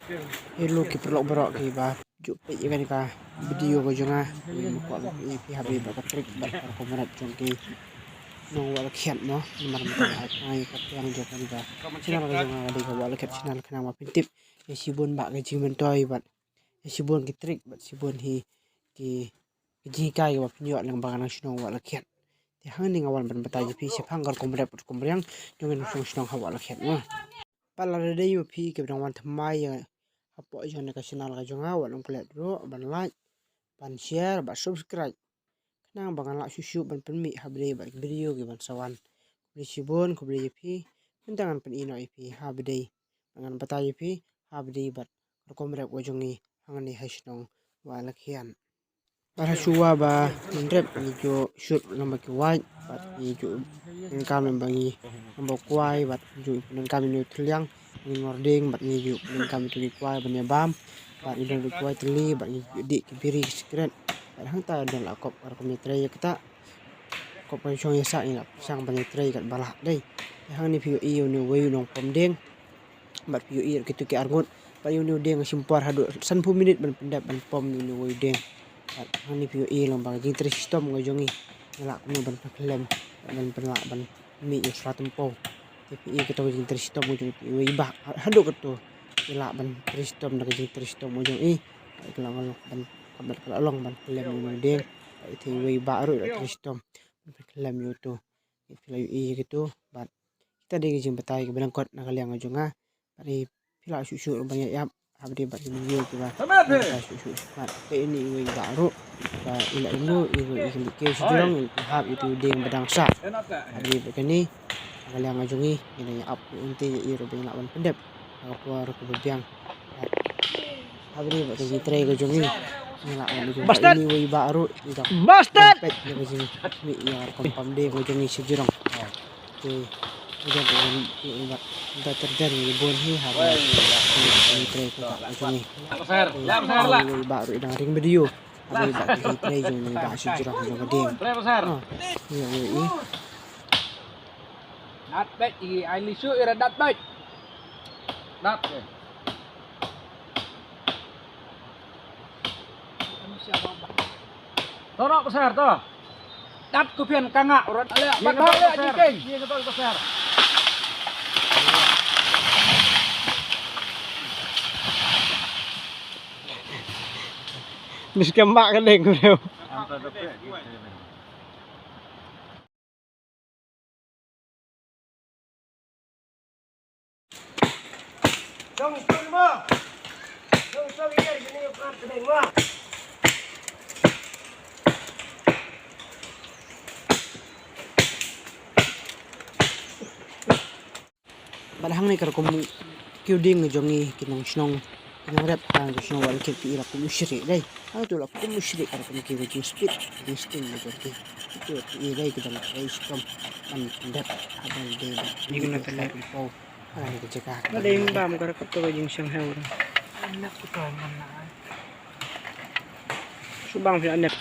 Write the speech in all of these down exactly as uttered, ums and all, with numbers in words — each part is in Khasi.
Hello ki paralok baroh kiba ju peit ïa kane ka video ka jong nga. Ngi kwah ban pyni ïa phi ha ba ka trick bad ka rukom rep jong ki nong Wah Lakhiat mo. Namar mynta nga ai ka pyrshang jong kane ka channel ka jong nga ka dei ka Wah Lakhiat channel khnang ba phin tip ïa shibun bah ka jingmyntoi bad ïa shibun ki trick bad shibun hi ki ki jinghikai kiba phin ïoh lyngba ka nong shnong Wah Lakhiat. Te hangne nga wan ban batai ïa phi shaphang ka rukom rep rukom riang jong ki nong shnong shnong ha Wah Lakhiat mo. Pat lada dei ma phi kiba dang wan thymmai ïa hapoh jong kane ka channel ka jong nga, wat nym klet ruh ban like, ban share bad subscribe khnang ba ngan lah shuh shuh ban pynmih ha ba dei bad ki video kiban sa wan. Khublei shibun, khublei ïa phi. Mynta ngan pyni noh ïa phi ha ba dei, ngan batai ïa phi ha ba dei bad ka rukom rep ka jong ngi hangne ha shnong Wah Lakhiat. Bad ha shuwa ba ngin rep ngi ju shoot lyngba ki wait bad ngi ju pyndonkam lyngba ngi lyngba u kwai bad ngi ju pyndonkam ïa une u thylliang, ngi ngor dieng bad ngi ju pyndonkam ïa u kwai ban ïa bam bad ngi don u kwai tylli bad ngi ju dih ki biri ki sikret. Bad hangta don la kop ka rukom ïatrei ïa kata. Kop ka shong ïa sah ngi la pyrshang ban ïatrei kat ba lah dei. Hangne phi ïohi ïa une uwei u nongpom dieng. Bad phi ïohi ruh kito ki arngut. Bad ïa une u dieng ka shim por haduh sanphew minit ban pyndep ban pom ïa une uwei u dieng. Bad hangne phi ïohi lyngba ka jingtrei shitom ka jong ngi. Ngi lah kumno ban pynkhyllem bad ban pynlah ban mih ïa u sla tympew. Te phi ïohi kato ka jingtrei shitom ka jong ngi, phi ïohi bah haduh kato. Ngi lah ban trei shitom da ka jingtrei shitom ka jong ngi. Bad ka la long ban, ka la long ban khyllem ïa une u dieng. Bad te uwei bah ruh la trei shitom ban pynkhyllem ïa uto. Phi la ïohi ïa kito bad kita dei ka jingbatai kaba lyngkot na ka liang ka jong nga. Bad phi lah shuh shuh ruh ban ïa ïap ha ba dei bad ki video kiba lyngkot shuh shuh. Bad ka ini iwei i bah ruh ba i la ïohi i ruh i kyndiah ki shu jrong i la hap ïa uto u dieng ba dang sah. Ha ba dei bad kane na ka liang ka jong ngi ngi dang ïa ap ruh ynte ïa i ruh ba i lah ban pyndep ha ka por kaba biang. Bad ha ba dei bad ka jingtrei ka jong ngi ngi lah ban ïa jong ba ini iwei i bah ruh i dang peit ïa ka jingmih ïa ka rukom pom dieng ka jong ngi sha jrong. Te ïa ka ban ïa ka ban da ter der ïa bun hi ha ba ïa ka trei ka ka jong ngi. Ïa ka ba ruh ïa dang ring video. Ha ba ïa ka trei jong ngi ba shu jrong jong ka ding. Ïa ïa ïa. Dat bek i ai li shu ïa dat bek. Dat. To noh pasar to. Dat ku pian ka ngah urat. Ale, pat hau le jingkeng. Ye to pasar. Mis kembak ka ding ku. Bad hangne ka rukom kiew dieng ka jong ngi ki nong shnong, ki nong rep ha ka shnong Wah Lakhiat phi i la kum u shrieh dei. Hangto la kum u shrieh ka rukom kiew ka jingspeed, ka jingsting ka jong ki. Kito phi i dei ki dang trei shitom ban pyndep ha ba dei ban. Ni kena tele. Pau. Ha ka jaka. Ba dei bam ka rukom to ka jingshang heu. Anak tu kan mana. Subang phi anep.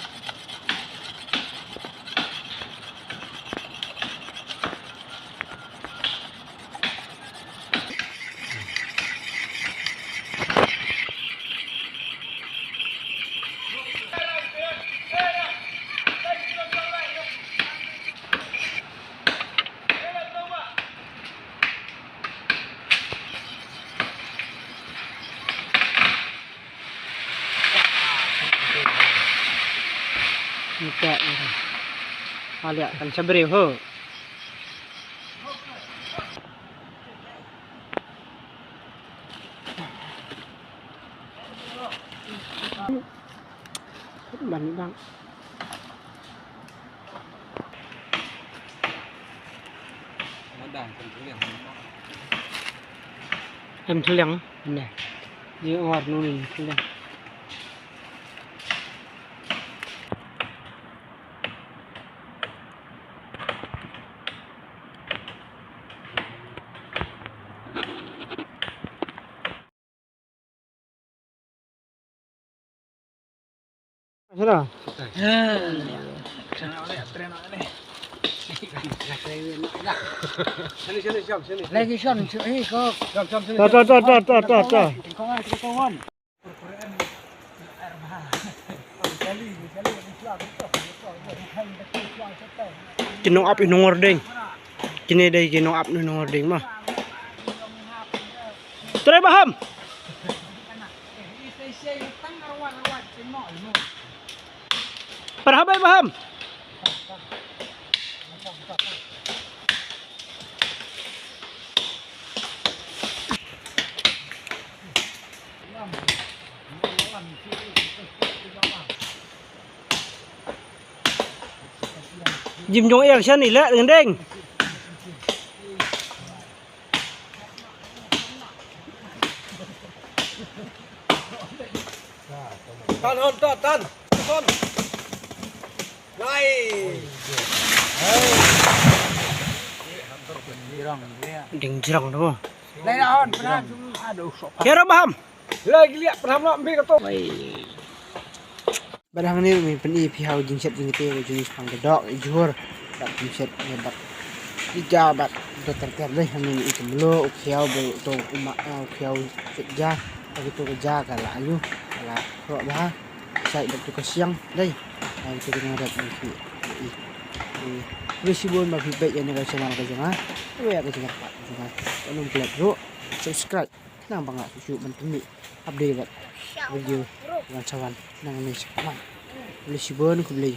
Nita ni. Alia kan sabreu ho. Ban bang. Em thliang ne. Ni war nu ni thliang. Sala. Shane, shane, sham, shane. Lagi sham, sham, eh, ko. Sham, sham, shane, ta, ta, sham. Ta, ta, ta, ta, ta, ta. Kong an, kong an. Ki nong ap ïa u nongordeng. Kine dei ki nong ap ïa u nongordeng ma. Trai Baham. Parham ai Baham. Jim jong ïa shan i leh deng deng. Tan hon to tan. Ton. Lai. Ding jrong tu. Lai na hon pran. Aduh sok. Kira paham. Lai giliak pran lo ambil tu. Bad hangne me pyni phi ha u jingshet jingkti u jingis pang ka dok i jhur. Bad jingshet ne bad ija bad da ter ter dei hangne i kemlo u khiaw bad u to u ma u khiaw set ja. Bad itu ka ja ka la ayu ka la kro bha. Sai bad tu ka siang dei. Bad itu ka nang rat bad ki i. Bisi bun ba phi peit ïa ne ka channel ka jong nga. Ïa ka jong nga pat jong nga. Nang klik ru subscribe. Nang ba nga shu ban pyni. Update bad video ban sa wan nang ne sha khmat. Khublei shibun khublei.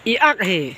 I ak hi.